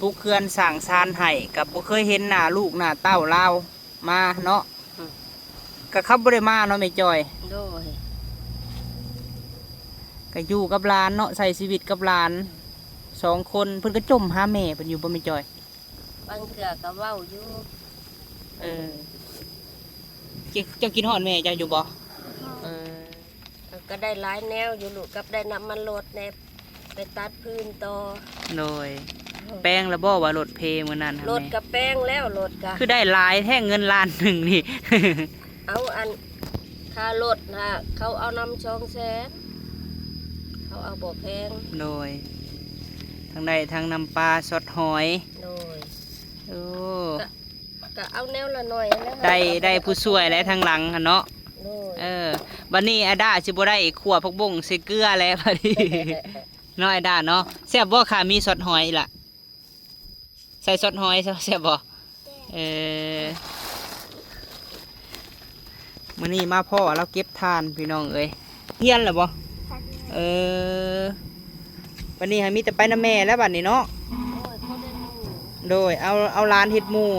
ປຸກເຮືອນສ້າງຊານໃຫ້ ກໍບໍ່ເຄີຍເຫັນໜ້າລູກໜ້າເຕົ້າລາວມາເນາະ. ອືມ ກໍເຂົາບໍ່ໄດ້ມາເນາະແມ່ຈ້ອຍ. ໂດຍ ກໍຢູ່ກັບຫຼານເນາະ ໃຊ້ຊີວິດກັບຫຼານສອງຄົນ. ເພິ່ນກໍຈົ່ມຫາແມ່ເພິ່ນຢູ່ບໍ່ແມ່ຈ້ອຍ? ບາງເທື່ອກໍເວົ້າຢູ່. ເອີ ເຈົ້າ ເຈົ້າຄິດຮອດແມ່ເຈົ້າຢູ່ບໍ່? ຮອດ. ເອີ ກໍໄດ້ຫຼາຍແນວຢູ່ລູກ ກັບໄດ້ນ້ຳມັນລົດແດ່ ໄປຕັດຟືນຕໍ່. ໂດຍ ແປງແລ້ວບໍ່ວ່າລົດເພມື້ນັ້ນຫັ້ນ? ລົດກໍແປງແລ້ວ ລົດກໍ ຄືໄດ້ຫຼາຍແທ້ເງິນລ້ານໜຶ່ງນີ້? ເອົາ ອັນ ຄ່າລົດນະ ເຂົາເອົານຳສອງແສນ ເຂົາເອົາບໍ່ແພງ. ໂດຍ ທັງໄດ້ທັງນ້ຳປາ ຊັອດຫອຍ. ໂດຍ ໂອ້ ກະ ກະເອົາແນວລະໜ້ອຍຫັ້ນແຫຼະ. ໄດ້ ໄດ້ຜູ້ຊ່ວຍແຫຼະທາງຫຼັງຫັ້ນເນາະ. ໂດຍ ເອີ ບັດນີ້ອາດາຊິບໍ່ໄດ້ຂົ້ວຜັກບົ້ງໃສ່ເກືອແລ້ວບັດນີ້ ເນາະອາດາເນາະ. ແຊບບໍ່ຄະ ມີຊັອດຫອຍລະ? ໃສ່ຊັອດຫອຍ ແຊບບໍ່? ເອີ ມື້ນີ້ມາພໍ້ລາວເກັບຖ່ານພີ່ນ້ອງເອີຍ. ຮຽນແລ້ວບໍ່? ເອີ ບັດນີ້ຫາມີແຕ່ໄປນຳແມ່ແລ້ວບັດນີ້ເນາະ. ໂດຍ ເອົາ ເອົາຫຼານເຮັດໝູ່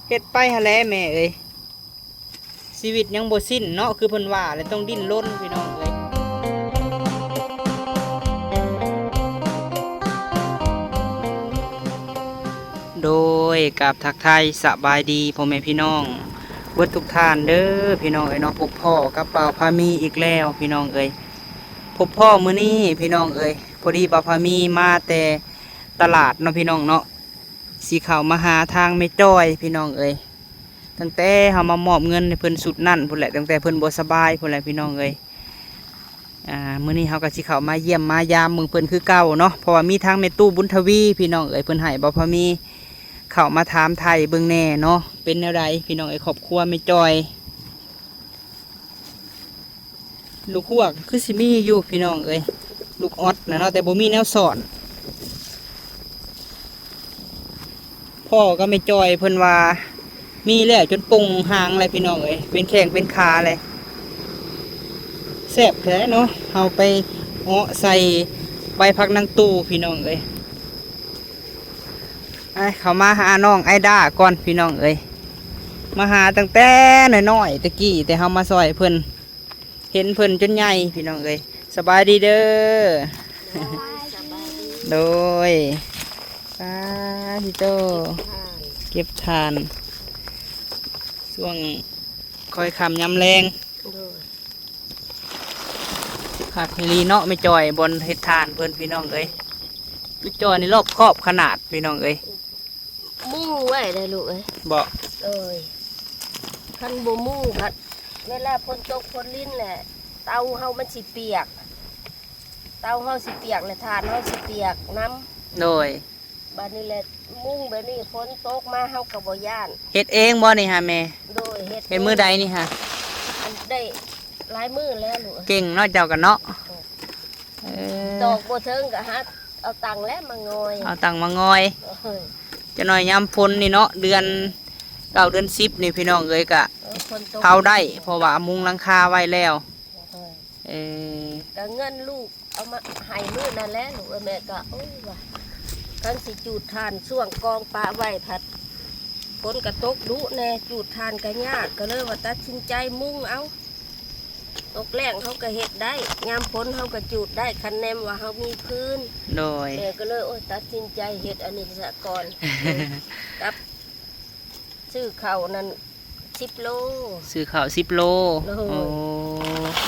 ເຮັດໄປຫັ້ນແຫຼະແມ່ເອີຍ. ຊີວິດຍັງບໍ່ສິ້ນເນາະ ຄືເພິ່ນວ່າແຫຼະ ຕ້ອງດີ້ນລົນພີ່ນ້ອງເອີຍ. ໂດຍ ກາບທັກທາຍສະບາຍດີພໍ່ແມ່ພີ່ນ້ອງເບິດທຸກທ່ານເດີພີ່ນ້ອງເອີຍເນາະ. ພົບພໍ້ກັບບ່າວພາມີອີກແລ້ວພີ່ນ້ອງເອີຍ. ພົບພໍ້ມື້ນີ້ພີ່ນ້ອງເອີຍ ພໍດີບ່າວພາມີມາແຕ່ຕະຫຼາດເນາະພີ່ນ້ອງເນາະ. ຊິເຂົ້າມາຫາທາງແມ່ຈ້ອຍພີ່ນ້ອງເອີຍ. ຕັ້ງແຕ່ເຮົາມາມອບເງິນໃຫ້ເພິ່ນຊຸດນັ້ນພຸ້ນແຫຼະ ຕັ້ງແຕ່ເພິ່ນບໍ່ສະບາຍພຸ້ນແຫຼະພີ່ນ້ອງເອີຍ. ອ່າ ມື້ນີ້ເຮົາກໍຊິເຂົ້າມາຢ້ຽມມາຢາມເບິ່ງເພິ່ນຄືເກົ່າເນາະ ເພາະວ່າມີທາງແມ່ຕູ້ບຸນທະວີພີ່ນ້ອງເອີຍ ເພິ່ນໃຫ້ບ່າວພາມີເຂົ້າມາຖາມໄຖ່ເບິ່ງແດ່ເນາະ. ເປັນແນວໃດພີ່ນ້ອງເອີຍ ຄອບຄົວແມ່ຈ້ອຍ? ລູກຮວກຄືຊິມີຢູ່ພີ່ນ້ອງເອີຍ ລູກອອດນະເນາະ ແຕ່ບໍ່ມີແນວສອນ. ພໍ່ກັບແມ່ຈ້ອຍເພິ່ນວ່າມີແລ້ວຈົນປົງຫາງແລ້ວພີ່ນ້ອງເອີຍ ເປັນແຂ້ງເປັນຂາແລ້ວ. ແຊບແທ້ເນາະ ເຮົາໄປເອາະໃສ່ໃບຜັກນາງຕູ້ພີ່ນ້ອງເອີຍ. ໄປ ເຂົ້າມາຫານ້ອງໄອດ້າກ່ອນພີ່ນ້ອງເອີຍ. ມາຫາຕັ້ງແຕ່ນ້ອຍໆ ແຕ່ກີ້ ແຕ່ເຮົາມາຊ່ອຍເພິ່ນ ເຫັນເພິ່ນຈົນໃຫຍ່ພີ່ນ້ອງເອີຍ. ສະບາຍດີເດີ. ສະບາຍດີ. ໂດຍ ສາທຸໂຕ ເກັບຖ່ານ ເກັບຖ່ານ ຊ່ວງຄ່ອຍຄ່ຳຍາມແລງ. ໂດຍ ຄັກອີ່ຫຼີເນາະແມ່ຈ້ອຍ ບ່ອນເຮັດຖ່ານເພິ່ນພີ່ນ້ອງເອີຍ. ແມ່ຈ້ອຍນີ້ລອບຄອບຂະໜາດພີ່ນ້ອງເອີຍ. ມຸງໄວ້ໄດ໋ລູກເອີຍ. ບໍ່ ໂດຍ ຄັນບໍ່ມຸງພັດ ເວລາຝົນຕົກຝົນລິນແຫຼະ ເຕົາເຮົາມັນຊິປຽກ ເຕົາເຮົາຊິປຽກ ແລະຖ່ານເຮົາຊິປຽກນຳ. ໂດຍ ບາດນີ້ແຫຼະ ມຸງແບບນີ້ ຝົນຕົກມາເຮົາກໍບໍ່ຢ້ານ. ເຮັດເອງບໍ່ນີ້ຫາແມ່? ໂດຍ ເຮັດ ເຮັດມື້ໃດນີ້ຫາ? ອັນໄດ້ຫຼາຍມື້ແລ້ວລູກເອີຍ. ເກັ່ງເນາະເຈົ້າກໍເນາະ. ເອີ ຕອກບໍ່ເຖິງກໍຫາເອົາຕັ່ງແຫຼະມາງອຍ ເອົາຕັ່ງມາງອຍ. ໂອ້ຍ ຈັກໜ້ອຍຍາມຝົນນີ້ເນາະ ເດືອນເກົ້າເດືອນສິບນີ້ພີ່ນ້ອງເອີຍ ກະ ເອີ ຝົນຕົກ ເຜົາໄດ້ ເພາະວ່າມຸງຫຼັງຄາໄວ້ແລ້ວ. ໂອ້ຍ ເອີ ກະເງິນລູກເອົາມາໃຫ້ມື້ນັ້ນແຫຼະລູກເອີຍ. ແມ່ກະ ໂອ້ຍ ວ່າຄັນຊິຈູດຖ່ານຊ່ວງກອງປະໄວ້ ພັດຝົນກະຕົກດຸແດ່ ຈູດຖ່ານກະຍາກ ກະເລີຍວ່າຕັດສິນໃຈມຸງເອົາ. ຕົກແລ້ງເຮົາກໍເຮັດໄດ້ ຍາມຝົນເຮົາກໍຈູດໄດ້ ຄັນແນມວ່າເຮົາມີຟືນ. ໂດຍ ແມ່ກໍເລີຍ ໂອ້ຍ ຕັດສິນໃຈເຮັດອັນນີ້ຊະກ່ອນ ກັບຊື້ເຂົ້ານັ້ນສິບໂລ ຊື້ເຂົ້າສິບໂລ. ໂດຍ ໂອ້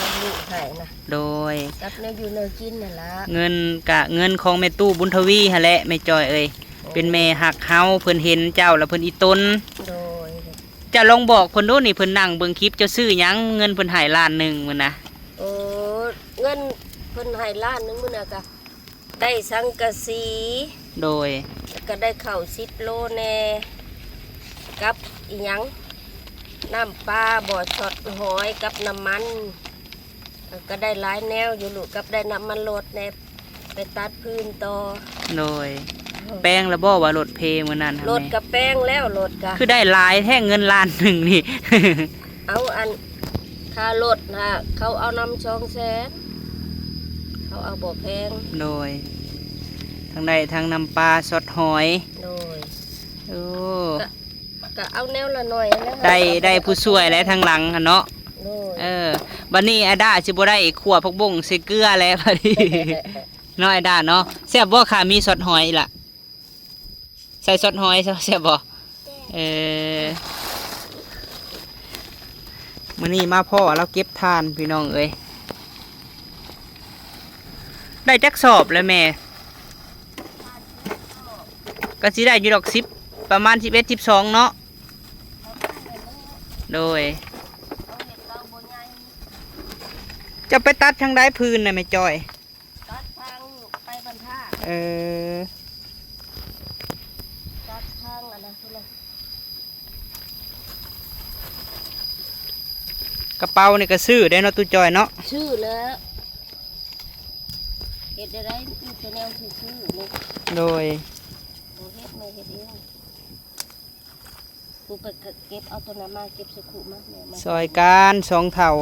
ມັນມີໃຫ້ນະ. ໂດຍ ກັບແນວຢູ່ແນວກິນນັ້ນລະ ເງິນກະເງິນຂອງແມ່ຕູ້ບຸນທະວີຫັ້ນແຫຼະແມ່ຈ້ອຍເອີຍ. ໂອ້ ເປັນແມ່ຮັກເຮົາ ເພິ່ນເຫັນເຈົ້າແລ້ວເພິ່ນອີຕົນ. ໂດຍ ເຈົ້າລອງບອກເພິ່ນດູນີ້ ເພິ່ນນັ່ງເບິ່ງຄລິບ ເຈົ້າຊື້ຫຍັງ ເງິນເພິ່ນໃຫ້ລ້ານໜຶ່ງມື້ນະ? ໂອ້ ເງິນເພິ່ນໃຫ້ລ້ານໜຶ່ງມື້ນະ ກະໄດ້ສັງກະສີ. ໂດຍ ແລ້ວກະໄດ້ເຂົ້າສິບໂລແດ່ ກັບອີຫຍັງ ນ້ຳປາບໍ່ ຊັອດຫອຍກັບນ້ຳມັນ ແລ້ວກະໄດ້ຫຼາຍແນວຢູ່ລູກ ກັບໄດ້ນ້ຳມັນລົດແດ່ ໄປຕັດຟືນຕໍ່. ໂດຍ ແປງແລ້ວບໍ່ວ່າລົດເພມື້ນັ້ນຫັ້ນ? ລົດກະແປງແລ້ວ ລົດກະ ຄືໄດ້ຫຼາຍແທ້ເງິນລ້ານໜຶ່ງນີ້? ເອົາ ອັນ ຄ່າລົດນະ ເຂົາເອົານຳສອງແສນ ເຂົາເອົາບໍ່ແພງ. ໂດຍ ທັງໄດ້ທັງນ້ຳປາ ຊອດຫອຍ. ໂດຍ. ໂອ້ ກະ ກະເອົາແນວລະໜ້ອຍຫັ້ນແຫຼະ ໄດ້ ໄດ້ຜູ້ຊ່ວຍແຫຼະທາງຫຼັງຫັ້ນເນາະ. ໂດຍ. ເອີ ບັດນີ້ອາດາຊິບໍ່ໄດ້ຂົ້ວຜັກບົ້ງໃສ່ເກືອແລ້ວບັດນີ້ ເນາະ ອາດາເນາະ. ແຊບບໍ່ຄະ ມີຊອດຫອຍອີ່ຫຼະ? ໃສ່ຊອດຫອຍແຊບບໍ່? ເອີ ມື້ນີ້ມາພໍ້ລາວເກັບຖ່ານພີ່ນ້ອງເອີຍ. ໄດ້ຈັກສອບແລ້ວແມ່? ກໍຊິໄດ້ຢູ່ດອກ ສິບ ປະມານ ສິບເອັດ ສິບສອງເນາະ. ໂດຍ. ເຈົ້າໄປຕັດທາງໃດພື້ນນະແມ່ຈ້ອຍ? ຕັດທາງໄປບັນທາ. ເອີ ຕັດທາງອັນນັ້ນພຸ້ນນະ. ກະເປົານີ້ກະຊື້ໄດ້ເນາະ ຕູ້ຈ້ອຍເນາະ? ຊື້ແລ້ວ ເຮັດໄດ້ ມີແຕ່ແນວຊື້ໆນີ້. ໂດຍ. ບໍ່ເຮັດ ແມ່ເຮັດເອງ. ກູໄປເກັບເອົາໂຕນັ້ນມາ ເກັບສະຄຸມາ ແມ່ມາ. ຊ່ອຍກັນສອງເຖົ້າ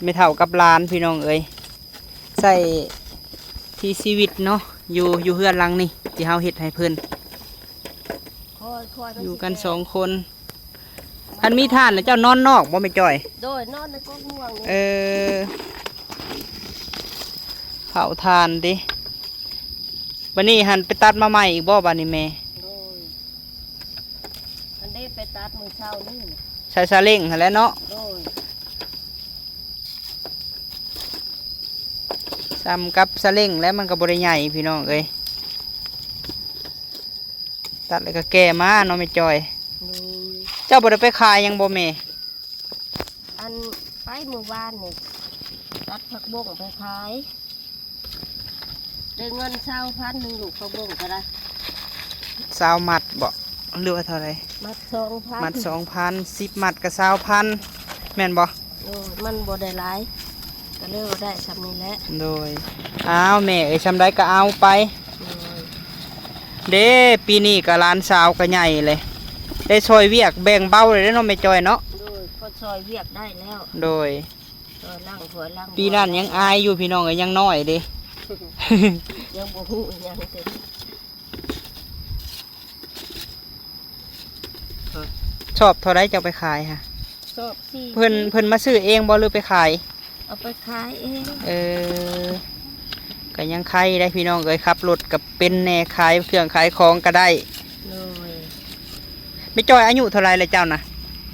ແມ່ເຖົ້າກັບຫຼານພີ່ນ້ອງເອີຍ. ໃຊ້ທີ່ຊີວິດເນາະ ຢູ່ ຢູ່ເຮືອນຫຼັງນີ້ ທີ່ເຮົາເຮັດໃຫ້ເພິ່ນ ຢູ່ກັນສອງຄົນ. ຄັນມີຖ່ານແລ້ວເຈົ້ານອນນອກບໍ່ແມ່ຈ້ອຍ? ໂດຍ ນອນໃນກົກມ່ວງນີ້. ເອີ ເຜົາຖ່ານຕິ. ບັດນີ້ຫັ້ນໄປຕັດມາໃໝ່ອີກບໍ່ບັດນີ້ແມ່? ໂດຍ. ອັນເດ້ໄປຕັດມື້ເຊົ້ານີ້ ໃສ່ສາເລັ້ງຫັ້ນແຫຼະເນາະ. ໂດຍ. ສ່ຳກັບສາເລັ້ງແຫຼະ ມັນກໍບໍ່ໄດ້ໃຫຍ່ພີ່ນ້ອງເອີຍ. ຕັດແລ້ວກໍແກ່ມາເນາະແມ່ຈ້ອຍ. ໂດຍ. ເຈົ້າບໍ່ໄດ້ໄປຂາຍຫຍັງບໍ່ແມ່? ອັນ ໄປມື້ວານນີ້ ຕັດຜັກບົ້ງໄປຂາຍ ໄດ້ເງິນຊາວພັນໜຶ່ງ ລູກຜັກບົ້ງກໍໄດ້. ຊາວມັດບໍ່ ຫຼືວ່າເທົ່າໃດ? ມັດສອງພັນ. ມັດສອງພັນ ສິບມັດກໍຊາວພັນ ແມ່ນບໍ່? ໂອ້ ມັນບໍ່ໄດ້ຫຼາຍ ກໍເລີຍວ່າໄດ້ສ່ຳນີ້ແຫຼະ. ໂດຍ. ອ້າວ ແມ່ເອີຍ ສ່ຳໃດກໍເອົາໄປ. ໂດຍ. ເດ້ ປີນີ້ກໍຫຼານສາວກໍໃຫຍ່ເລີຍ ໄດ້ຊ່ອຍວຽກແບ່ງເບົາເລີຍເນາະແມ່ຈ້ອຍເນາະ. ໂດຍ. ພໍຊ່ອຍວຽກໄດ້ແລ້ວ. ໂດຍ. ຊ່ອຍລ້າງຖ້ວຍລ້າງ ປີນັ້ນຍັງອາຍຢູ່ພີ່ນ້ອງເອີຍ ຍັງນ້ອຍເດ້ ຍັງບໍ່ຮູ້ຫຍັງເທື່ອ. ຊອບເທົ່າໃດເຈົ້າໄປຂາຍຫະ? ຊອບສີ່ ເພິ່ນ ເພິ່ນມາຊື້ເອງບໍ່ ຫຼືໄປຂາຍ? ເອົາໄປຂາຍເອງ. ເອີ ກໍຍັງໄຄໄດ້ພີ່ນ້ອງເອີຍ ຂັບລົດກໍເປັນແດ່ ຂາຍເຄື່ອງຂາຍຂອງກໍໄດ້. ໂດຍ. ແມ່ຈ້ອຍອາຍຸເທົ່າໃດແລ້ວເຈົ້ານະ?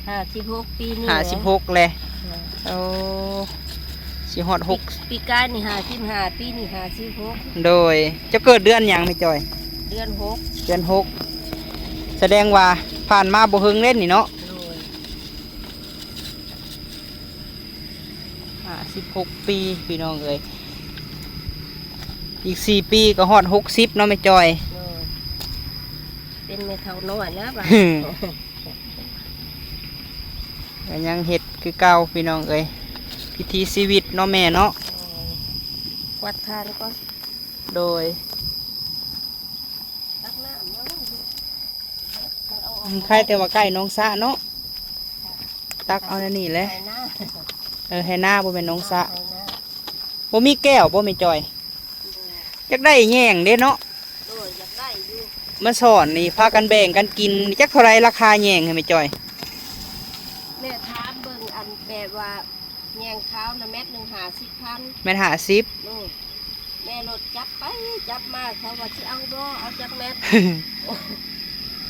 ຫ້າສິບຫົກ ປີນີ້ ຫ້າສິບຫົກແລ້ວ. ໂອ້ ຊິຮອດຫົກ ປີກາຍນີ້ຫ້າສິບຫ້າ ປີນີ້ຫ້າສິບຫົກ. ໂດຍ. ເຈົ້າເກີດເດືອນຫຍັງແມ່ຈ້ອຍ? ເດືອນຫົກ. ເດືອນຫົກ ສະແດງວ່າຜ່ານມາບໍ່ເຫິງເດ້ນີ້ເນາະ. ໂດຍ. ຫ້າສິບຫົກປີພີ່ນ້ອງເອີຍ ອີກສີ່ປີກໍຮອດຫົກສິບເນາະແມ່ຈ້ອຍ. ໂດຍ. ເປັນແມ່ເຖົ້ານ້ອຍແລ້ວບາດ ກໍຍັງເຮັດຄືເກົ່າພີ່ນ້ອງເອີຍ ວິຖີຊີວິດເນາະແມ່ເນາະ. ໂດຍ. ກວາດທານກ່ອນ. ໂດຍ. ຕັກນ້ຳມາ ໃຄ່ແຕ່ວ່າໃກ້ໜອງສະເນາະ ຕັກເອົາແນວນີ້ແຫຼະ. ໄຮ່ນາ ເອີ ໄຮ່ນາ ບໍ່ແມ່ນໜອງສະ. ໄຮ່ນາ. ບໍ່ມີແກ້ວບໍ່ແມ່ຈ້ອຍ? ບໍ່. ຢາກໄດ້ແຍງເດ້ເນາະ. ໂດຍ ຢາກໄດ້ຢູ່. ມາສອນນີ້ພາກັນແບ່ງກັນກິນ. ຈັກເທົ່າໃດລາຄາແຍງໃຫ້ແມ່ຈ້ອຍ? ແມ່ຖາມເບິ່ງ ອັນແບບວ່າ ແຍງຂາວນະ ແມັດໜຶ່ງຫ້າສິບພັນ. ແມັດຫ້າສິບ. ໂດຍ. ແມ່ລົດຈັບໄປຈັບມາ ເຂົາວ່າຊິເອົາບໍ່ ເອົາຈັກແມັດ.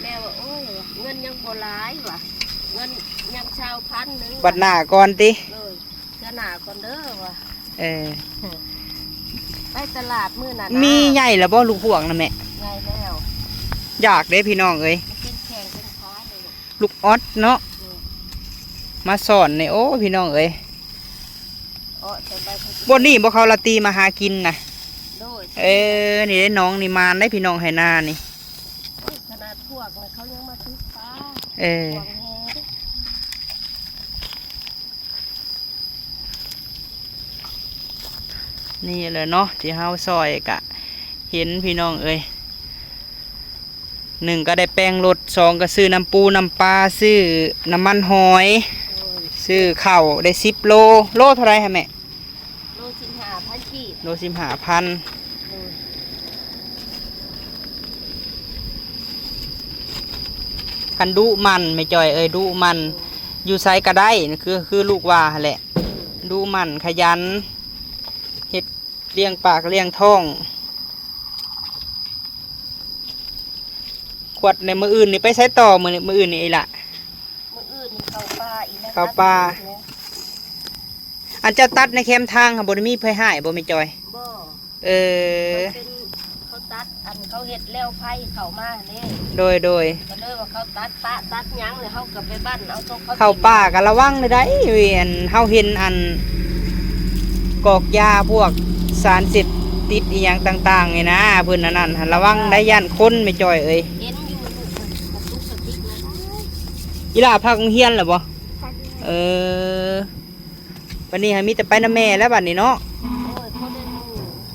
ແມ່ວ່າ ໂອ້ຍ ເງິນຍັງບໍ່ຫຼາຍວ່າ ເງິນຍັງຊາວພັນໜຶ່ງ. ບັດໜ້າກ່ອນຕິ? ໂດຍ. ເທື່ອໜ້າກ່ອນເດີວ່າ. ເອີ ໄປຕະຫຼາດມື້ນັ້ນນະ. ມີໃຫຍ່ແລ້ວບໍ່ລູກພວກນະແມ່? ໃຫຍ່ແລ້ວ. ຢາກເດ້ພີ່ນ້ອງເອີຍ ມັນເປັນແຂ້ງເປັນຂານີ້. ລູກອອດເນາະ. ອືມ. ມາສອນນີ້ ໂອ້ ພີ່ນ້ອງເອີຍ ເອາະໃສ່ໃບ ບ່ອນນີ້ບໍ່ ເຂົາລາຕີມາຫາກິນນະ? ໂດຍ. ເອີ ນີ້ເດ້ ໜອງນີ້ໝານໄດ໋ພີ່ນ້ອງ ໄຮ່ນານີ້. ໂອ້ຍ ຂະໜາດພວກນະ ເຂົາຍັງມາຕຶກປາ. ເອີ. ພວກແຮ່. ນີ້ແຫຼະເນາະ ທີ່ເຮົາຊ່ອຍກະເຫັນພີ່ນ້ອງເອີຍ ໜຶ່ງກໍໄດ້ແປງລົດ ສອງກໍຊື້ນ້ຳປູນ້ຳປາ ຊື້ນ້ຳມັນຫອຍ ໂດຍ ຊື້ເຂົ້າໄດ້ສິບໂລ. ໂລເທົ່າໃດຫະແມ່? ໂລສິບຫ້າພັນກີບ. ໂລສິບຫ້າພັນ. ໂດຍ. ອັນດຸໝັ່ນແມ່ຈ້ອຍເອີຍ ດຸໝັ່ນ ຢູ່ໃສກໍໄດ້ ຄື ຄືລູກວ່າຫັ້ນແຫຼະ ດຸໝັ່ນຂະຫຍັນ ເຮັດລ້ຽງປາກລ້ຽງທ້ອງ. ຂວດໃນມື້ອື່ນນີ້ໄປໃສຕໍ່? ມື້ ມື້ອື່ນນີ້ອີ່ຫຼະ ມື້ອື່ນນີ້ເຂົ້າປ່າອີກແລ້ວ ເຂົ້າປ່າ. ອັນເຈົ້າຕັດໃນແຄມທາງຫັ້ນ ບໍ່ໄດ້ມີໄຟຮ້າຍບໍ່ແມ່ຈ້ອຍ? ບໍ່. ເອີ ເຂົາເປັນ ເຂົາຕັດ ອັນເຂົາເຮັດແລວໄຟເຂົ້າມາເດ້. ໂດຍ ໂດຍ. ກໍເລີຍວ່າເຂົາຕັດປະຕັດຫຍັງ ແລ້ວເຮົາກໍໄປບັ້ນເອົາຕົກເຂົາ ເຂົ້າປ່າກໍລະວັງເລີຍໄດ໋. ອັນເຮົາເຫັນອັນກອກຢາພວກສານເສບຕິດອີ່ຫຍັງຕ່າງໆນີ້ນະ ເພິ່ນອັນນັ້ນ ລະວັງໄດ໋ ຢ້ານຄົນແມ່ຈ້ອຍເອີຍ. ເຫັນຢູ່ ກະຕຸກກະຕິກນະ. ອີ່ຫຼ້າພັກໂຮງຮຽນແລ້ວບໍ່? ພັກ. ເອີ ບັດນີ້ຫາມີແຕ່ໄປນຳແມ່ແລ້ວບັດນີ້ເນາະ.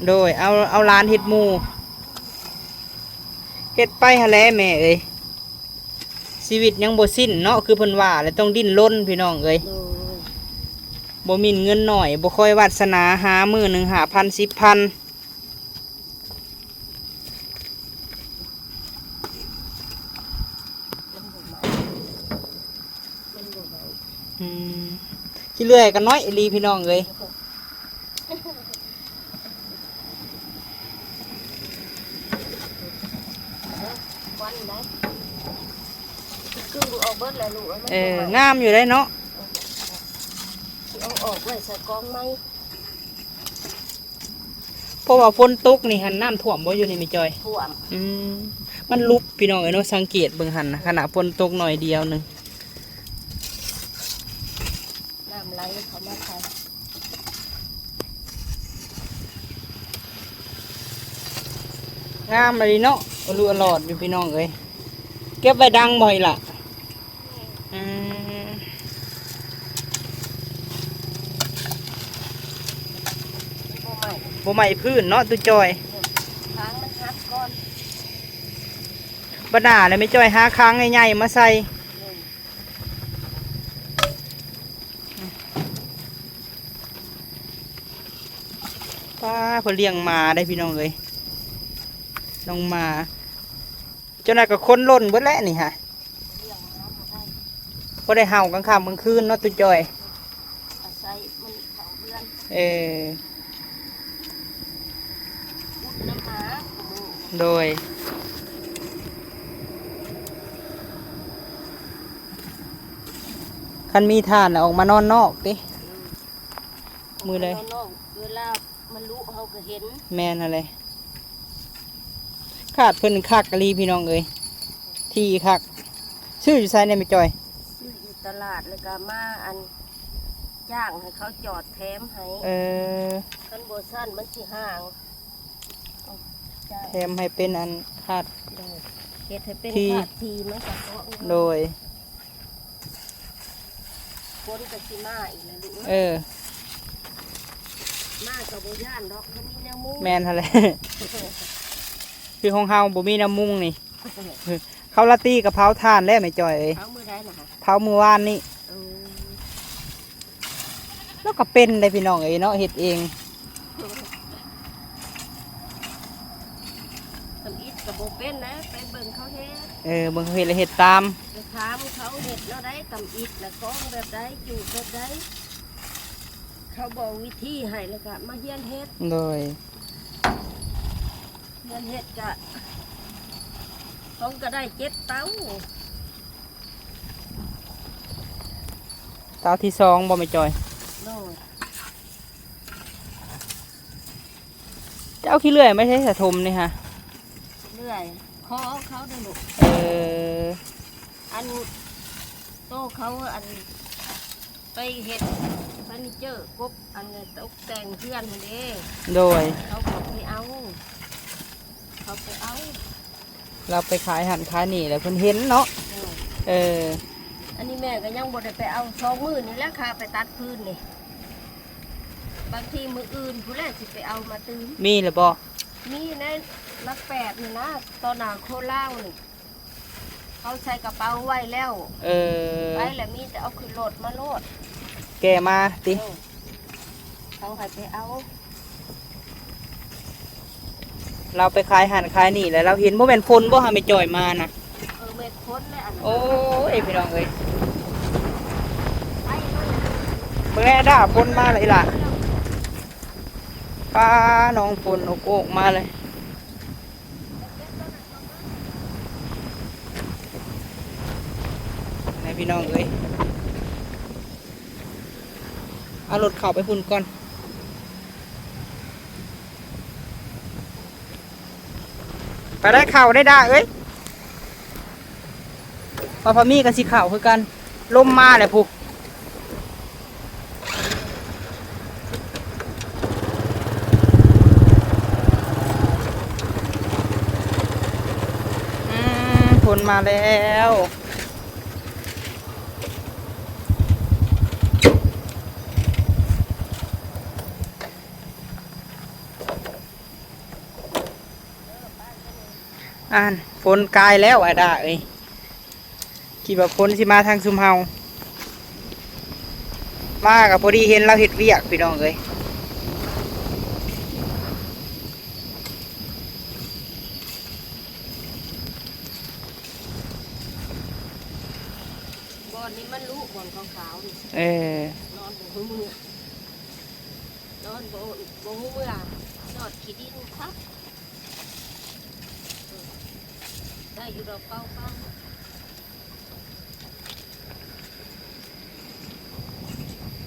ໂດຍ ເອົາ ເອົາຫຼານເຮັດໝູ່ ເຮັດໄປຫັ້ນແຫຼະແມ່ເອີຍ. ຊີວິດຍັງບໍ່ສິ້ນເນາະ ຄືເພິ່ນວ່າແຫຼະ ຕ້ອງດີ້ນລົນພີ່ນ້ອງເອີຍ. ໂດຍ. ບໍ່ມີເງິນໜ້ອຍ ບໍ່ຄ່ອຍວາດສະໜາ ຫາມື້ໜຶ່ງຫ້າພັນ ສິບພັນ. ອືມ ຂີ້ເລື່ອຍກໍນ້ອຍອີ່ຫຼີພີ່ນ້ອງເອີຍ. ຄວັນໄດ໋ ຄືອອກເບິດແລ້ວລູກ. ເອີ ງາມຢູ່ໄດ໋ເນາະ. ຊິເອົາອອກໄວ້ໃສ່ກອງໃໝ່. ເພາະວ່າຝົນຕົກນີ້ຫັ້ນ ນ້ຳຖ້ວມບໍ່ຢູ່ນີ້ແມ່ຈ້ອຍ? ຖ້ວມ. ອືມ ມັນຫຼຸບພີ່ນ້ອງເອີຍເນາະ ສັງເກດເບິ່ງຫັ້ນນະ ຂະໜາດຝົນຕົກໜ້ອຍດຽວໜຶ່ງ ນ້ຳໄຫຼເຂົ້າມາໃສ່. ງາມອີ່ຫຼີເນາະ ອະລຸອະຫຼອດຢູ່ພີ່ນ້ອງເອີຍ. ເກັບໄວ້ດັງບໍ່ອີ່ຫຼະ? ອືມ ບໍ່ໄໝ້ ບໍ່ໄໝ້ພື້ນເນາະ ຕູ້ຈ່ອຍ. ຄາງມັນຫັກກ່ອນ. ບັດໜ້າແລ້ວແມ່ຈ້ອຍຫາຄາງໃຫຍ່ໆມາໃສ່. ປ້າ ເພິ່ນລ້ຽງໝາໄດ໋ພີ່ນ້ອງເອີຍ ນ້ອງໝາ. ເຈົ້ານາຍກໍຄົນຫຼົ່ນເບິດແຫຼະນີ້ຫະ. ບໍ່ໄດ້ເຫົ່າກາງຄ່ຳກາງຄືນເນາະ ຕູ້ຈ່ອຍ. ອາໄສມັນເຂົ້າເຮືອນ. ເອີ ອຸດນ້ຳໝາ. ໂດຍ. ຄັນມີຖ່ານແລ້ວອອກມານອນນອກຕິ. ມື້ໃດ ເວລາມັນລຸເຮົາກໍເຫັນ. ແມ່ນຫັ້ນແຫຼະ. ຂາດເພິ່ນຄັກອີ່ຫຼີພີ່ນ້ອງເອີຍ ທີ່ຄັກ. ຊື້ຢູ່ໃສແດ່ແມ່ຈ້ອຍ? ຊື້ຢູ່ຕະຫຼາດ ແລ້ວກໍມາອັນ ຈ້າງໃຫ້ເຂົາຈອດແຖມໃຫ້. ເອີ ຄັນບໍ່ຊັ້ນມັນຊິຫ່າງ. ແຖມໃຫ້ເປັນອັນທາດ. ໂດຍ. ເຮັດໃຫ້ເປັນທາດທີ່ມັນກະເກາະ. ໂດຍ. ຝົນກໍຊິມາອີກແລ້ວລູກເອີຍ. ເອີ ມາກໍບໍ່ຢ້ານດອກ ມັນມີແນວມຸງ. ແມ່ນຫັ້ນແຫຼະ. ຄືຂອງເຮົາບໍ່ມີແນວມຸງນີ້ ເຂົາລາຕີກໍເຜົາຖ່ານແລ້ວແມ່ຈ້ອຍເອີຍ. ເຜົາມື້ໃດນະຄະ? ເຜົາມື້ວານນີ້. ເອີ ແລ້ວກໍເປັນໄດ໋ພີ່ນ້ອງເອີຍເນາະ ເຮັດເອງ. ທຳອິດກໍບໍ່ເປັນນະ ໄປເບິ່ງເຂົາເຮັດ. ເອີ ເບິ່ງເຂົາເຮັດແລ້ວເຮັດຕາມ. ໄປຖາມເຂົາເຮັດແນວໃດ ທຳອິດນະ ກອງແບບໃດ ຈູດແບບໃດ ເຂົາບອກວິທີໃຫ້ ແລ້ວກໍມາຮຽນເຮັດ. ໂດຍ. ຮຽນເຮັດກະ ຂອງກໍໄດ້ເຈັດເຕົາ. ເຕົາທີສອງບໍ່ແມ່ຈ້ອຍ? ໂດຍ. ເຈົ້າເອົາຂີ້ເລື່ອຍມາໃສ່ສະຖົມນີ້ຫະ? ເລື່ອຍ ຂໍເຂົາເດີລູກ. ເອີ ອັນ ໂຕເຂົາ ອັນ ໄປເຮັດເຟີນີເຈີ ກົບ ອັນ ຕົກແຕ່ງເຮືອນຫັ້ນເດ້. ໂດຍ. ເຂົາກໍໄປເອົາ ເຂົາໄປເອົາ. ລາວໄປຂາຍຫັ້ນຂາຍນີ້ແຫຼະ ເພິ່ນເຫັນເນາະ. ໂດຍ. ເອີ ອັນນີ້ແມ່ກໍຍັງບໍ່ໄດ້ໄປເອົາ ສອງມື້ນີ້ແຫຼະ ຂ້າໄປຕັດຟືນນີ້ ບາງທີມື້ອື່ນພຸ້ນແຫຼະ ຊິໄປເອົາມາຕື່ມ. ມີແລ້ວບໍ່? ມີໃນຫຼັກແປດນີ້ນະ ຕໍ່ໜ້າໂຄລາວນີ້ ເຂົາໃສ່ກະເປົາໄວ້ແລ້ວ. ເອີ ໄປແລ້ວມີແຕ່ເອົາຂຶ້ນລົດມາໂລດ. ແກ່ມາຕິ? ເອີ ເຂົາໃຫ້ໄປເອົາ. ລາວໄປຂາຍຫັ້ນຂາຍນີ້ແຫຼະ ລາວເຫັນ. ບໍ່ແມ່ນຝົນບໍ່ຫາແມ່ຈ້ອຍມານະ? ເອີ ແມ່ນຝົ ໂອ້ຍ ພີ່ນ້ອງເອີຍ ເບິ່ງແດ່ ຟ້າຝົນມາແລ້ວອີ່ຫຼ້າ ຟ້າ ນ້ອງຝົນໂອກໆມາເລີຍ ນີ້ພີ່ນ້ອງເອີຍ ເອົາລົດເຂົ້າໄປພຸ້ນກ່ອນ. ໄປໄດ້ເຂົ້າໄດ້ດາເອີຍ ວ່າພະມີກໍຊິເຂົ້າຄືກັນ ລົມມາແລ້ວພຸ້ນ ອືມ ຝົນມາແລ້ວ. ອ່ານ ຝົນກາຍແລ້ວ ອ້າຍດາເອີຍ ຄິດວ່າຝົນຊິມາທາງຊຸມເຮົາ ມາກໍພໍດີເຫັນລາວເຮັດວຽກ ພີ່ນ້ອງເອີຍ. ບ່ອນນີ້ມັນລຸ ບ່ອນຂາວໆນີ້ ເອີ ນອນບໍ່ຮູ້ເມື່ອ ນອນບໍ່ ບໍ່ຮູ້ເມື່ອ ຍອດຂີ້ດິນຄັກ ໄດ້ຢູ່ດອກເປົ່າໆ.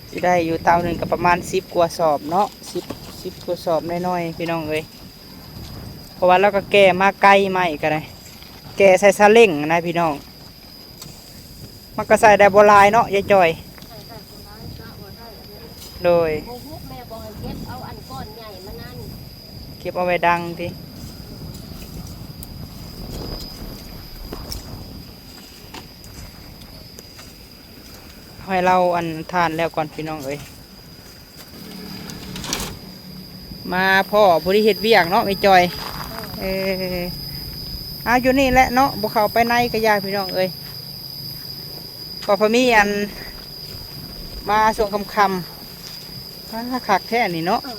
ຊິໄດ້ຢູ່ເຕົາໜຶ່ງກໍປະມານສິບກວ່າສອບເນາະ ສິບ ສິບກວ່າສອບໜ້ອຍໆ ພີ່ນ້ອງເອີຍ ເພາະວ່າລາວກໍແກ່ມາໄກ ໄມ້ກໍໄດ້ ແກ່ໃສ່ສາເລັ້ງນະ ພີ່ນ້ອງ ມັນກໍໃສ່ໄດ້ບໍ່ຫຼາຍເນາະ ຍາຍຈ່ອຍ ໃສ່ໄດ້ບໍ່ຫຼາຍກະວ່າໄດ້ ໂດຍ ບໍ່ຮູ້ ແມ່ບອກໃຫ້ເກັບເອົາອັນກ້ອນໃຫຍ່ມານັ້ນ ເກັບເອົາໄວ້ດັງຕິ. ໃຫ້ລາວອັນທານແລ້ວກ່ອນ ພີ່ນ້ອງເອີຍ ມາພໍ້ຜູ້ທີ່ເຮັດວຽກເນາະ ແມ່ຈ່ອຍ ເອີ ເອົາຢູ່ນີ້ແຫຼະເນາະ ບໍ່ເຂົ້າໄປໃນກະຢ່າ ພີ່ນ້ອງເອີຍ ກໍພໍມີອັນ ມາຊ່ວງຄ່ຳໆ ອາ ຄັກແທ້ນີ້ເນາະ ເອີ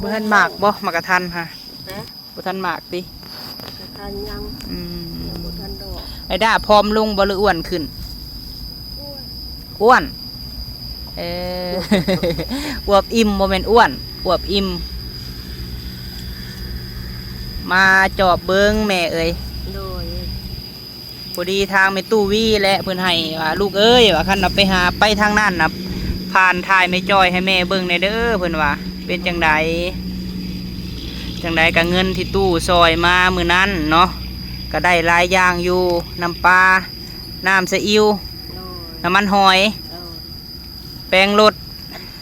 ບໍ່ທັນໝາກບໍ່ ໝາກກະທັນຫະ? ບໍ່ທັນໝາກຕິ? ກະທັນຍັງ ອືມ ຍັງບໍ່ທັນດອກ. ໄອ້ດ້າຜອມລົງບໍ່ ຫຼືອ້ວນຂຶ້ນ? ອ້ວນ ເອີ ອວບອີ່ມ ບໍ່ແມ່ນອ້ວນ ອວບອີ່ມ ມາຈອບເບິ່ງແມ່ເອີຍ ໂດຍ. ພໍດີທາງແມ່ຕູ້ວີແຫຼະ ເພິ່ນໃຫ້ວ່າ ລູກເອີຍ ວ່າຄັນວ່າໄປຫາ ໄປທາງນັ້ນນະ ຜ່ານຖ່າຍແມ່ຈ່ອຍໃຫ້ແມ່ເບິ່ງແດ່ເດີ ເພິ່ນວ່າ ເປັນຈັ່ງໃດ? ຈັ່ງໃດກະເງິນທີ່ຕູ້ຊ່ອຍມາມື້ນັ້ນເນາະ ກະໄດ້ຫຼາຍຢ່າງຢູ່ ນ້ຳປາ ນ້ຳສະອິ້ວ ໂດຍ ນ້ຳມັນຫອຍ ໂດຍ ແປງລົດ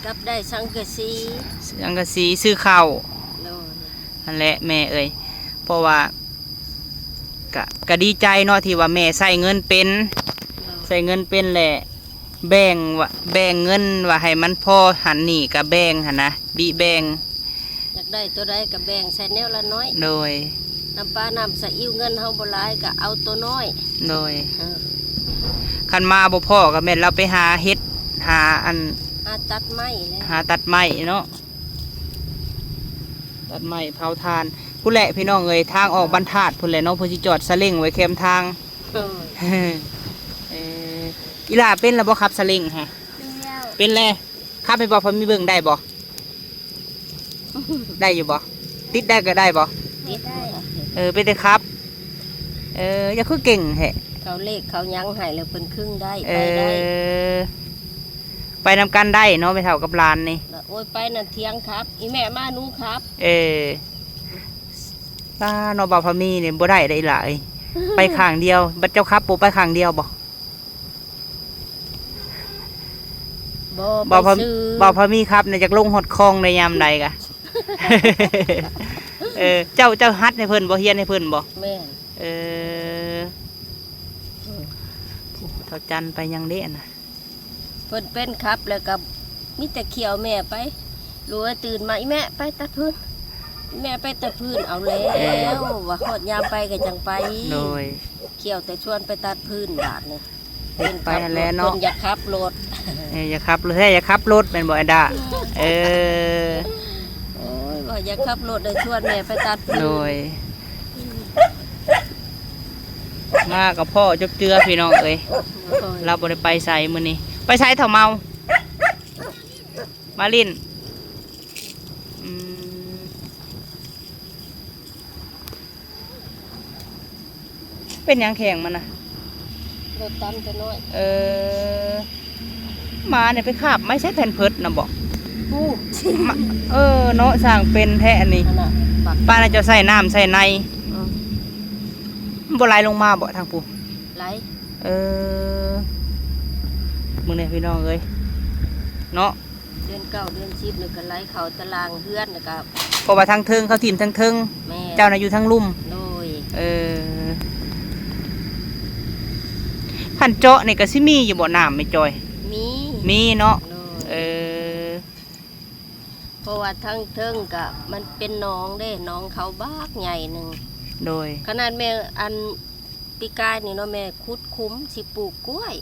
ກັບໄດ້ສັງກະສີ ສັງກະສີ ຊື້ເຂົ້າ ໂດຍ ຫັ້ນແຫຼະແມ່ເອີຍ ເພາະວ່າ ກະ ກະດີໃຈເນາະ ທີ່ວ່າແມ່ໃຊ້ເງິນເປັນ ໂດຍ ໃຊ້ເງິນເປັນແຫຼະ ແບ່ງວ່າ ແບ່ງເງິນວ່າໃຫ້ມັນພໍຫັນໜີ້ກະແບ່ງຫັ້ນນະ ບິແບ່ງ ຢາກໄດ້ໂຕໃດກະແບ່ງໃສ່ແນວລະໜ້ອຍ ໂດຍ ນ້ຳປານ້ຳສະອິ້ວ ເງິນເຮົາບໍ່ຫຼາຍກະເອົາໂຕນ້ອຍ ໂດຍ ເອີ ຄັນມາບໍ່ພໍກະແມ່ນລາວໄປຫາເຮັດ ຫາອັນ ຫາຕັດໄມ້ແຫຼະ ຫາຕັດໄມ້ເນາະ ຕັດໄມ້ເຜົາຖ່ານ ພຸ້ນແຫຼະພີ່ນ້ອງເອີຍ ທາງອອກບ້ານທາດພຸ້ນແຫຼະເນາະ ເພິ່ນຊິຈອດສາເລັ້ງໄວ້ແຄມທາງ ເອີ ເອີ ອີ່ຫຼ້າເປັນແລ້ວບໍ່ຂັບສາເລັ້ງຫະ? ເປັນແລ້ວ ເປັນແລ້ວ ຂັບໃຫ້ບໍ່ ພໍມີເບິ່ງໄດ້ບໍ່? ໄດ້ຢູ່ບໍ່? ຕິດໄດ້ກໍໄດ້ບໍ່? ຕິດໄດ້ ເອີ ເປັນແຕ່ຂັບ ເອີ ຢ່າຄືເກັ່ງແທ້ ເຂົາເລກເຂົາຫຍັງໃຫ້ແລ້ວເພິ່ນຄຶງໄດ້ ເອີ ໄປໄດ້ ໄປນຳກັນໄດ້ເນາະ ແມ່ເຖົ້າກັບຫຼານນີ້ ໂອ້ຍ ໄປນັ້ນຖຽງຂັບ ອີ່ແມ່ມາໜູຂັບ ເອີ ຕາເນາະ ບ່າວພາມີນີ້ບໍ່ໄດ້ເດ້ອີ່ຫຼ້າເອີຍ ໄປຂ້າງດຽວ ບັດເຈົ້າຂັບບໍ່ໄປຂ້າງດຽວບໍ່? ບໍ່ ບ່າວພາ ໄປຊື່ ບ່າວພາມີຂັບນີ້ ຈັກລົງຮອດຄອງໄດ້ຍາມໃດກະ ເອີ ເຈົ້າ ເຈົ້າຫັດໃຫ້ເພິ່ນບໍ່? ຮຽນໃຫ້ເພິ່ນບໍ່? ແມ່ນ ເອີ ອືມ ເຖົ້າຈັນໄປຫຍັງເດ້ອັນນະ? ເພິ່ນເປັນຂັບແລ້ວກໍມີແຕ່ຂ້ຽວແມ່ໄປ ລູກເອີຍ ຕື່ນມາ ອີ່ແມ່ໄປຕັດຟືນ ອີ່ແມ່ໄປຕັດຟືນ ເອົາແລ້ວ ວ່າຮອດຍາມໄປກໍຈັ່ງໄປ ໂດຍ ຂ້ຽວແຕ່ຊວນໄປຕັດຟືນບາດນີ້ ເປັນໄປຫັ້ນແຫຼະເນາະ ເພິ່ນຢາກຂັບລົດ ເອີ ຢາກຂັບລົດ ແທ້ຢາກຂັບລົດແມ່ນບໍ່ ອາດາ? ເອີ ເອີ ໂອ້ຍ ວ່າຢາກຂັບລົດ ໄດ້ຊວນແມ່ໄປຕັດຟືນ ໂດຍ ອືມ. ມາກັບພໍ່ຈົບເຈືອພີ່ນ້ອງເອີຍ. ລາວບໍ່ໄດ້ໄປໃສມື້ນີ້. ໄປໃສເຖົ້າເມົາ? ມາຫຼິ້ນ. ອືມ ເປັນຫຍັງແຂ້ງມັນນະ? ລົດຕຳແຕ່ນ້ອຍ. ເອີ ໝານີ້ໄປຄາບໄມ້ໃສ່ແຜ່ນເພີດນະບໍ? ໂອ້ ມາ ເອີ ເນາະ ຊ່າງເປັນແທ້ອັນນີ້. ອັນນະ ປານນັ້ນເຈົ້າໃສ່ນ້ຳໃສ່ໃນ. ອືມ ມັນບໍ່ໄຫຼລົງມາບໍທາງພຸ້ນ? ໄຫຼ. ເອີ ເບິ່ງແດ່ພີ່ນ້ອງເອີຍ ເນາະ. ເດືອນເກົ້າເດືອນສິບນີ້ກໍໄຫຼເຂົ້າຕາລ່າງເຮືອນ ແລ້ວກໍ ເພາະວ່າທາງເທິງເຂົາຖິ້ມທາງເທິງ. ແມ່ນ. ເຈົ້ານະຢູ່ທາງລຸ່ມ. ໂດຍ. ເອີ ຄັນເຈາະນີ້ກໍຊິມີຢູ່ບໍ່ນ້ຳແມ່ຈ້ອຍ? ມີ ມີເນາະ. ໂດຍ. ເອີ ເພາະວ່າທາງເທິງກໍມັນເປັນໜອງເດ້ ໜອງເຂົາບັກໃຫຍ່ໜຶ່ງ. ໂດຍ. ຂະໜາດແມ່ ອັນ ປີກາຍນີ້ເນາະ ແມ່ຂຸດຂຸມຊິປູກກ້ວຍ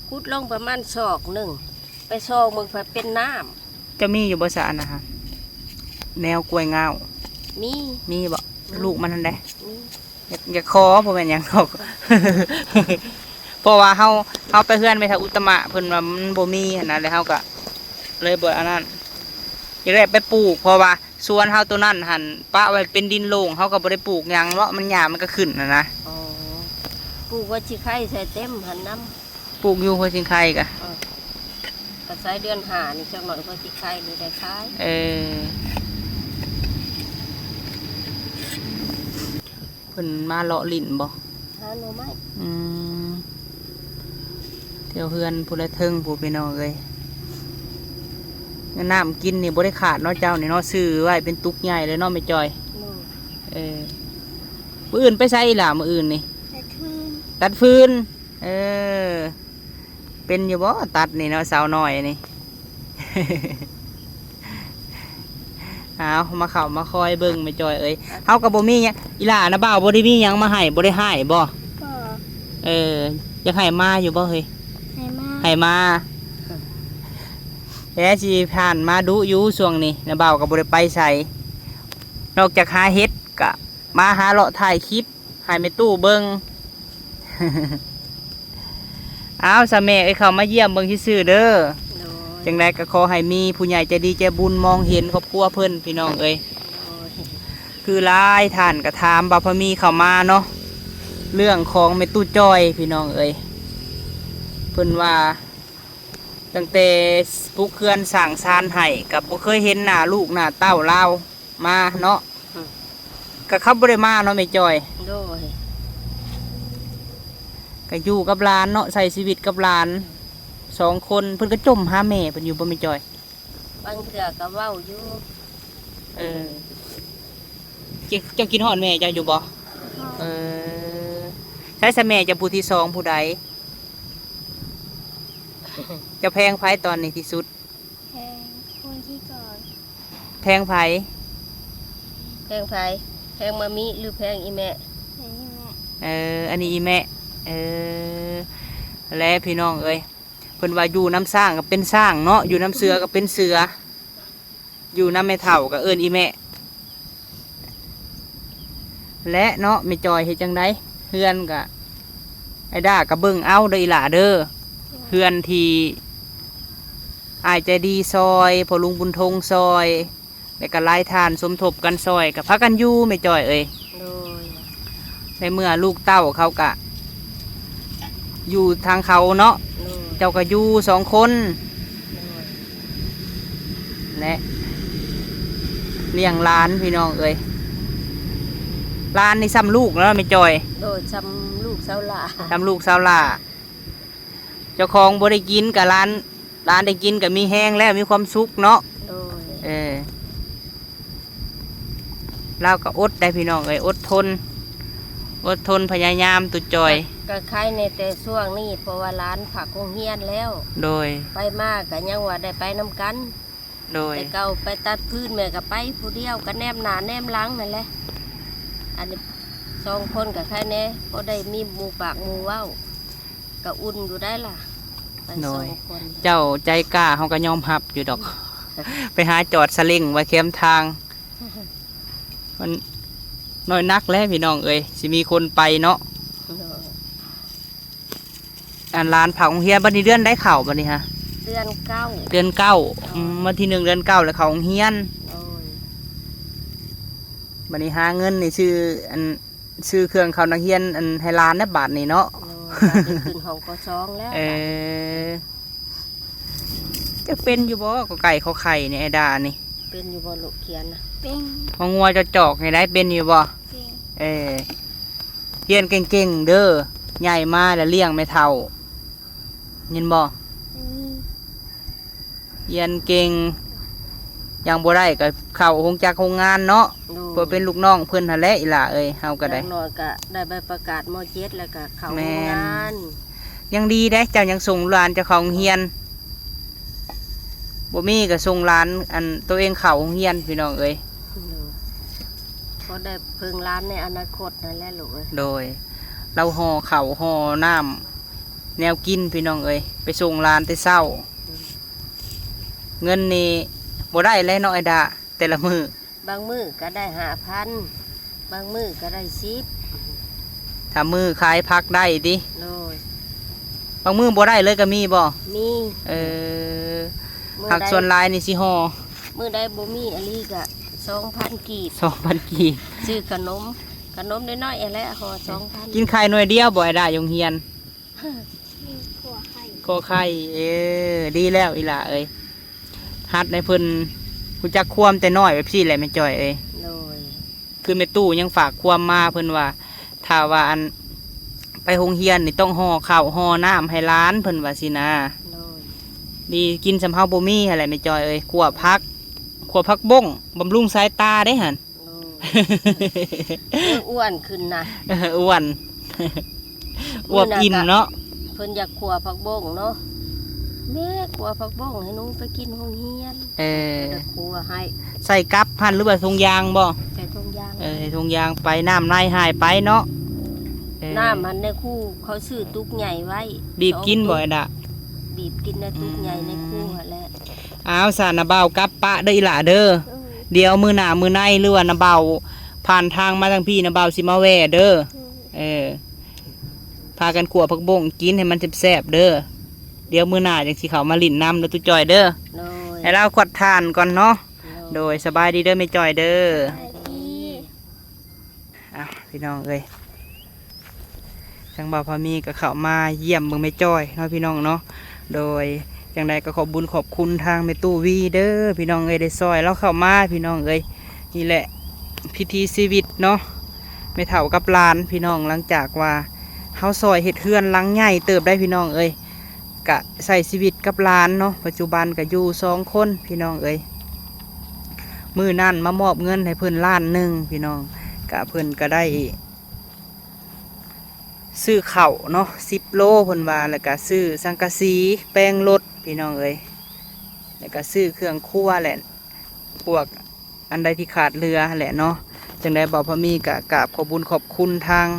ຂຸດລົງປະມານສອກໜຶ່ງ ໄປຊອກເບິ່ງ ພັດເປັນນ້ຳ. ເຈົ້າມີຢູ່ບໍ່ຊະ ອັນນະ ແນວກ້ວຍງາວ? ມີ. ມີບໍ່? ອືມ ລູກມັນຫັ້ນໃດ? ມີ. ຢາກ ຢາກຂໍ ບໍ່ແມ່ນຫຍັງດອກ ເພາະວ່າເຮົາ ເຮົາໄປເຮືອນແມ່ເຖົ້າອຸດຕະມະ ເພິ່ນວ່າມັນບໍ່ມີຫັ້ນນະ ແລ້ວເຮົາກໍເລີຍບໍ່ອັນນັ້ນ ຢາກໄດ້ໄປປູກ ເພາະວ່າ ສວນເຮົາໂຕນັ້ນຫັ້ນປະໄວ້ເປັນດິນໂລ່ງ ເຮົາກໍບໍ່ໄດ້ປູກຫຍັງເນາະ ມັນ ຫຍ້າມັນກໍຂຶ້ນຫັ້ນນະ. ອໍ ປູກຫົວຊິໄຄໃສ່ເຕັມຫັ້ນນຳ. ປູກຢູ່ຫົວຊິໄຄກະ ເອີ ກໍໃສ່ເດືອນຫ້ານີ້ ຈັກໜ້ອຍຫົວຊິໄຄນີ້ໄດ້ຂາຍ. ເອີ ເພິ່ນມາເລາະຫຼິ້ນບໍ່? ຫາໜໍ່ໄມ້. ອືມ ແຖວເຮືອນພຸ້ນລະເທິງພຸ້ນ ພີ່ນ້ອງເອີຍ. ນ້ຳກິນນີ້ບໍ່ໄດ້ຂາດເນາະ ເຈົ້ານີ້ເນາະ ຊື້ໄວ້ເປັນຕຸກໃຫຍ່ເລີຍເນາະແມ່ຈ້ອຍ. ໂດຍ. ເອີ ມື້ອື່ນໄປໃສອີ່ຫຼ້າ ມື້ອື່ນນີ້? ຕັດຟືນ. ຕັດຟືນ. ເອີ ເປັນຢູ່ບໍ່ຕັດນີ້ເນາະ ສາວນ້ອຍນີ້? ເອົາ ມາເຂົ້າມາຄອຍເບິ່ງແມ່ຈ້ອຍເອີຍ ເຮົາກໍບໍ່ມີຫຍັງ. ອີ່ຫຼ້ານະ ບ່າວບໍ່ໄດ້ມີຫຍັງມາໃຫ້ ບໍ່ໄດ້ຮ້າຍບໍ່? ບໍ່. ເອີ ຢາກໃຫ້ມາຢູ່ບໍ່ເຮີ້ຍ? ໃຫ້ມາ ໃຫ້ມາ. ແຕ່ຊິຜ່ານມາດຸຢູ່ຊ່ວງນີ້ ນະບ່າວກໍບໍ່ໄດ້ໄປໃສ ນອກຈາກຫາເຫັດ ກະມາຫາເລາະຖ່າຍຄລິບ ໃຫ້ແມ່ຕູ້ເບິ່ງ. ອ້າວ ຊະແມ່ເອີຍ ເຂົ້າມາຢ້ຽມເບິ່ງຊື່ໆເດີ. ໂດຍ. ຈັ່ງໃດກໍຂໍໃຫ້ມີຜູ້ໃຫຍ່ໃຈດີໃຈບຸນມອງເຫັນຄອບຄົວເພິ່ນ ພີ່ນ້ອງເອີຍ. ໂດຍ. ຄືຫຼາຍທ່ານກໍຖາມບ່າວພາມີເຂົ້າມາເນາະ ເລື່ອງຂອງແມ່ຕູ້ຈ້ອຍ ພີ່ນ້ອງເອີຍ. ເພິ່ນວ່າຕັ້ງແຕ່ປຸກເຮືອນສ້າງຊານໃຫ້ ກໍບໍ່ເຄີຍເຫັນໜ້າລູກໜ້າເຕົ້າລາວ ມາເນາະ. ອືມ ກໍເຂົາບໍ່ໄດ້ມາເນາະແມ່ຈ້ອຍ. ໂດຍ. ກໍຢູ່ກັບຫຼານເນາະ ໃຊ້ຊີວິດກັບຫຼານສອງຄົນ. ເພິ່ນກໍຈົ່ມຫາແມ່ເພິ່ນຢູ່ບໍ່ແມ່ຈ້ອຍ? ບາງເທື່ອກໍເວົ້າຢູ່. ເອີ ເຈົ້າ ເຈົ້າຄິດຮອດແມ່ເຈົ້າຢູ່ບໍ່? ຮອດ. ເອີ ໃສຊະແມ່ເຈົ້າຜູ້ທີສອງຜູ້ໃດ? ເຈົ້າແພງໃຜຕອນນີ້ທີ່ສຸດ? ແພງຄົນທີ່ກ່ອນ. ແພງໃຜ? ແພງໃຜ? ແພງມາມິ ຫຼື ແພງອີ່ແມ່? ແພງອີ່ແມ່. ເອີ ອັນນີ້ອີ່ແມ່. ເອີ ແລະ ພີ່ນ້ອງເອີຍ ເພິ່ນວ່າຢູ່ນຳຊ້າງກໍເປັນຊ້າງເນາະ ຢູ່ນຳເສືອກໍເປັນເສືອ ຢູ່ນຳແມ່ເຖົ້າກໍເອີ້ນອີ່ແມ່. ແລະເນາະ ແມ່ຈອຍເຮັດຈັ່ງໃດ? ເຮືອນກະ ອ້າຍດ້າກະເບິ່ງເອົາເດີອີ່ຫຼ້າເດີ. ເຮືອນທີ່ອ້າຍໃຈດີຊ່ອຍ ພໍ່ລຸງບຸນທົງຊ່ອຍ ແລະກະຫຼາຍທ່ານສົມທົບກັນຊ່ອຍ ກະພາກັນຢູ່ແມ່ຈອຍເອີຍ. ໂດຍ. ໃນເມື່ອລູກເຕົ້າເຂົາກະຢູ່ທາງເຂົາເນາະ. ໂດຍ. ເຈົ້າກະຢູ່ສອງຄົນ. ໂດຍ. ແລະ ລ້ຽງຫຼານພີ່ນ້ອງເອີຍ ຫຼານນີ້ຊ່ຳລູກແລ້ວແມ່ຈອຍ. ໂດຍ ຊ່ຳລູກຊາວຫຼ້າ ຊ່ຳລູກຊາວຫຼ້າ. ເຈົ້າຂອງບໍ່ໄດ້ກິນກະຫຼານ ຫຼານໄດ້ກິນກະມີແຮງແລ້ວ ມີຄວາມສຸກເນາະ. ໂດຍ. ເອີ ລາວກະອົດໄດ໋ພີ່ນ້ອງເອີຍ ອົດທົນ ອົດທົນພະຍາຍາມຕຸດຈ່ອຍ. ກະ ກະໄຄແດ່ແຕ່ຊ່ວງນີ້ ເພາະວ່າຫຼານພັກໂຮງຮຽນແລ້ວ. ໂດຍ. ໄປມາກະຍັງວ່າໄດ້ໄປນຳກັນ. ໂດຍ. ແຕ່ເກົ່າໄປຕັດຟືນແມ່ກໍໄປຜູ້ດຽວ ກໍແນມໜ້າແນມຫຼັງນັ້ນແຫຼະ. ອັນນີ້ສອງຄົນກໍໃຄແດ່ ພໍໄດ້ມີໝູ່ປາກໝູ່ເວົ້າ ກໍອຸ່ນຢູ່ໄດ໋ລະ ໄປ ໂດຍ ສອງຄົນ. ເຈົ້າໃຈກ້າ ເຮົາກໍຍອມຮັບຢູ່ດອກ ໄປຫາຈອດສະເລັງໄວ້ແຄມທາງ. ມັນນ້ອຍໜັກແຫຼະພີ່ນ້ອງເອີຍ ຊິມີຄົນໄປເນາະ. ໂດຍ. ອັນຫຼານເຂົ້າໂຮງຮຽນ. ບັດນີ້ເດືອນໃດເຂົ້າບັດນີ້ຫະ? ເດືອນເກົ້າ. ເດືອນເກົ້າ. ໂດຍ. ອືມ ວັນທີໜຶ່ງເດືອນເກົ້າແລ້ວເຂົ້າໂຮງຮຽນ. ໂດຍ. ບັດນີ້ຫາເງິນນີ້ຊື້ ອັນ ຊື້ເຄື່ອງເຂົ້ານັກຮຽນ ອັນ ໃຫ້ຫຼານແດ່ບາດນີ້ເນາະ. ໂດຍ. ບາດນີ້ຂຶ້ນຫ້ອງ ກສອງ ແລ້ວ. ເອີ ບາດນີ້ ຈັກເປັນຢູ່ບໍ່ ກ ໄກ່ ຂໍໄຂ່ນີ້ ໄອດານີ້? ເປັນຢູ່ບໍ່ລູກຂຽນນະ? ເປັນ. ງໍງົວຈອກໆ ນີ້ໄດ້ເປັນຢູ່ບໍ່? ເປັນ. ເອີ ຮຽນເກັ່ງໆ ເດີ ໃຫຍ່ມາແລ້ວລ້ຽງແມ່ເຖົ້າ ຍິນບໍ່? ອືມ. ຮຽນເກັ່ງ ຍັງບໍ່ໄດ້ກໍເຂົ້າໂຮງຈັກໂຮງງານເນາະ. ໂດຍ. ເພື່ອເປັນລູກນ້ອງເພິ່ນຫັ້ນແຫຼະອີ່ຫຼ້າເອີຍ. ເຮົາກໍໄດ້ ຢ່າງໜ້ອຍກໍໄດ້ໃບປະກາດ ມໍເຈັດ ແລ້ວກໍເຂົ້າໂຮງງານ. ແມ່ນ. ຍັງດີເດ້ ເຈົ້າຍັງສົ່ງຫຼານເຈົ້າເຂົ້າໂຮງຮຽນ. ບໍ່ມີກໍສົ່ງຫຼານ ອັນ ໂຕເອງເຂົ້າໂຮງຮຽນ ພີ່ນ້ອງເອີຍ. ໂດຍ. ພໍໄດ້ເພິ່ງຫຼານໃນອະນາຄົດນັ້ນແຫຼະລູກເອີຍ. ໂດຍ. ລາວຫໍ່ເຂົ້າຫໍ່ນ້ຳ ແນວກິນ ພີ່ນ້ອງເອີຍ ໄປສົ່ງຫຼານແຕ່ເຊົ້າ. ໂດຍ. ເງິນນີ້ບໍ່ໄດ້ແຫຼະເນາະ ໄອດາ ແຕ່ລະມື້. ບາງມື້ກໍໄດ້ຫ້າພັນ ບາງມື້ກໍໄດ້ສິບ. ຖ້າມື້ຂາຍຜັກໄດ້ຕິ? ໂດຍ. ບາງມື້ບໍ່ໄດ້ເລີຍກໍມີບໍ່? ມີ. ເອີ ຜັກສ່ວນຫຼາຍນີ້ຊິຫໍ່ ມື້ໃດບໍ່ມີອີ່ຫຼີກໍສອງພັນກີບ. ສອງພັນກີບ. ຊື້ຂະໜົມ ຂະໜົມນ້ອຍໆ ຫັ້ນແຫຼະ ຫໍ່ສອງພັນ. ກິນໄຂ່ໜ່ວຍດຽວບໍ່ ໄອດາ ຢູ່ໂຮງຮຽນ? ຂໍໄຂ່ ຂໍໄຂ່. ເອີ ດີແລ້ວອີ່ຫຼ້າເອີຍ ຫັດໃຫ້ເພິ່ນຮູ້ຈັກຄວາມແຕ່ນ້ອຍແບບຊີ້ແຫຼະແມ່ຈ້ອຍເອີຍ. ໂດຍ. ຄືແມ່ຕູ້ຍັງຝາກຄວາມມາ ເພິ່ນວ່າ ຖ້າວ່າ ອັນ ໄປໂຮງຮຽນນີ້ຕ້ອງຫໍ່ເຂົ້າຫໍ່ນ້ຳໃຫ້ຫຼານ ເພິ່ນວ່າຊີ້ນາ. ໂດຍ. ດີ ກິນສ່ຳເຮົາບໍ່ມີຫັ້ນແຫຼະແມ່ຈ້ອຍເອີຍ. ຂົ້ວຜັກ ຂົ້ວຜັກບົ້ງ ບຳລຸງສາຍຕາເດ້ຫັ້ນ. ໂອ້ ເອີ ອ້ວນຂຶ້ນນະ. ເອີ ອ້ວນ ອວບອີ່ມເນາະ. ເພິ່ນຢາກຂົ້ວຜັກບົ້ງເນາະ ແມ່ ຂົ້ວຜັກບົ້ງໃຫ້ໜູໄປກິນໂຮງຮຽນ. ເອີ ເພິ່ນຢາກຂົ້ວໃຫ້. ໃສ່ກັບຫັ້ນ ຫຼືວ່າຖົງຢາງບໍ່? ໃສ່ຖົງຢາງ. ເອີ ໃສ່ຖົງຢາງໄປ ນ້ຳໃນຫາຍໄປເນາະ. ເອີ ນ້ຳຫັ້ນ ໃນຄູເຂົາຊື້ຕຸກໃຫຍ່ໄວ້. ບີບກິນບໍ່ ສອງຕຸກ ໄອດາ? ບີບກິນໃນຕຸກໃຫຍ່ ອືມ ໃນຄູຫັ້ນແຫຼະ. ອ້າວ ສາ ນ້າບ່າວກັບປະເດີອີ່ຫຼ້າເດີ. ໂດຍ. ດຽວມື້ໜ້າມື້ໃນ ຫຼືວ່ານ້າບ່າວຜ່ານທາງມາທາງພີ້ ນ້າບ່າວຊິມາແວ່ເດີ. ໂດຍ. ເອີ ພາກັນຂົ້ວຜັກບົ້ງກິນໃຫ້ມັນແຊບໆເດີ. ດຽວມື້ໜ້າຈັ່ງຊິເຂົ້າມາຫຼິ້ນນຳເດີຕູ້ຈ້ອຍເດີ. ໂດຍ. ໃຫ້ລາວຂວດຖ່ານກ່ອນເນາະ. ໂດຍ. ໂດຍ ສະບາຍດີເດີແມ່ຈ້ອຍເດີ. ສະບາຍດີ. ອ້າວ ພີ່ນ້ອງເອີຍ ທາງບ່າວພາມີກໍເຂົ້າມາຢ້ຽມເບິ່ງແມ່ຈ້ອຍເນາະ ພີ່ນ້ອງເນາະ. ໂດຍ ຈັ່ງໃດກໍຂອບບຸນຂອບຄຸນທາງແມ່ຕູ້ວີເດີ ພີ່ນ້ອງເອີຍ ໄດ້ຊ່ອຍລາວເຂົ້າມາ ພີ່ນ້ອງເອີຍ. ນີ້ແຫຼະ ວິຖີຊີວິດເນາະ ແມ່ເຖົ້າກັບຫຼານ ພີ່ນ້ອງ. ຫຼັງຈາກວ່າເຮົາຊ່ອຍເຮັດເຮືອນຫຼັງໃຫຍ່ເຕີບໄດ໋ ພີ່ນ້ອງເອີຍ. ກະໃຊ້ຊີວິດກັບຫຼານເນາະ ປັດຈຸບັນກະຢູ່ສອງຄົນ ພີ່ນ້ອງເອີຍ. ມື້ນັ້ນມາມອບເງິນໃຫ້ເພິ່ນລ້ານໜຶ່ງ ພີ່ນ້ອງ ກະເພິ່ນກະໄດ້ຊື້ເຂົ້າເນາະ ສິບໂລ ເພິ່ນວ່າ ແລ້ວກະຊື້ສັງກະສີແປງລົດ ພີ່ນ້ອງເອີຍ ແລ້ວກະຊື້ເຄື່ອງຄົວ ແລະ ພວກ ອັນໃດທີ່ຂາດເຫຼືອຫັ້ນແຫຼະເນາະ. ຈັ່ງໃດບ່າວພາມີກະກາບຂອບບຸນຂອບຄຸນທາງ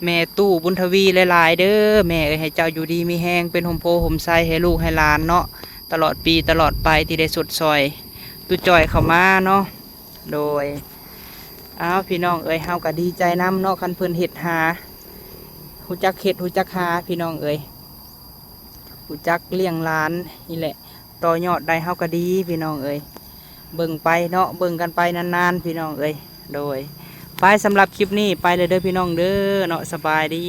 ແມ່ຕູ້ບຸນທະວີຫຼາຍໆເດີ ແມ່ເອີຍ ໃຫ້ເຈົ້າຢູ່ດີມີແຮງ ເປັນຮົ່ມໂພຮົ່ມໄຊໃຫ້ລູກໃຫ້ຫຼານເນາະ ຕະຫຼອດປີຕະຫຼອດໄປ ທີ່ໄດ້ຊົດຊ່ອຍຕູ້ຈ້ອຍເຂົ້າມາເນາະ. ໂດຍ ອ້າວ ພີ່ນ້ອງເອີຍ ເຮົາກະດີໃຈນຳເນາະ ຄັນເພິ່ນເຮັດຫາ ຮູ້ຈັກເຮັດ ຮູ້ຈັກຫາ ພີ່ນ້ອງເອີຍ ຮູ້ຈັກລ້ຽງຫຼານນີ້ແຫຼະ ຕໍ່ຍອດໄດ້ເຮົາກໍດີ ພີ່ນ້ອງເອີຍ. ເບິ່ງໄປເນາະ ເບິ່ງກັນໄປນານໆ ພີ່ນ້ອງເອີຍ. ໂດຍ ໄປ ສຳລັບຄລິບນີ້ໄປແລ້ວເດີ ພີ່ນ້ອງເດີເນາະ ສະບາຍດີ.